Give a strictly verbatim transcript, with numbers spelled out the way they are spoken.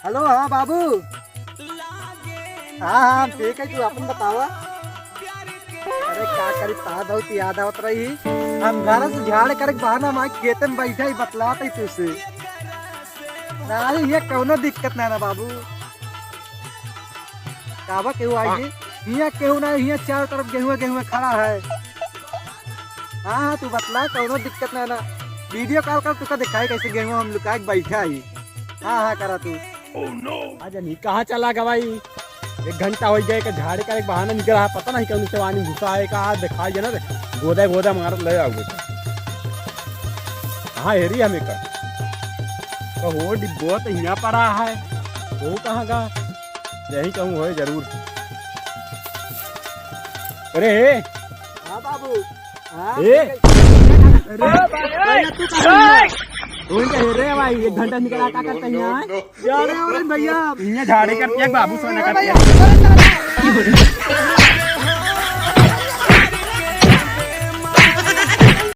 हेलो, हाँ बाबू। हाँ, हाँ, हम ठीक है, तू अपन बतावा। अरे का करी, तार बहुत याद आवत रही। हम घर से झाड़ करे के बहाना हम खेते में बैठा ही बतलात ही तुझसे। नहीं, ये कौनो दिक्कत ना ना बाबू। काबा केहू आई जी? हियाँ केहू ना, हियाँ चारों तरफ गेहुआ गेहुआ खड़ा है। हाँ, हाँ, तू बतला, कौनो दिक्कत ना ना। वीडियो कॉल कर, तुका दिखाई कैसे गेहुआ हम लुका के बैठा ही। हाँ, हाँ, करा तू। आज नहीं कहाँ चला गवा ई? एक घंटा होइ गया, एक झाड़े का एक बहाना निकला है, पता नहीं कौन से वानी घुसा है का, दिखाई है ना, देख, गोदा गोदा मारत ले आओगे। कहाँ हेरी हमें का? तो हो डिब्बो तो हियाँ पड़ा है, वो कहाँ का? यही कहूँ होए जरूर। अरे, हाँ बाबू। हाँ, ए! ठीक है। अरे, भैया, तू कहाँ है? कौन का हेरे भाई? एक घंटा निकला, का करता है यहाँ? जा रहे हो रे भैया। इन्हें झाड़े का पिया बाबू सोना का भैया, पिया। अरे, अरे, अरे।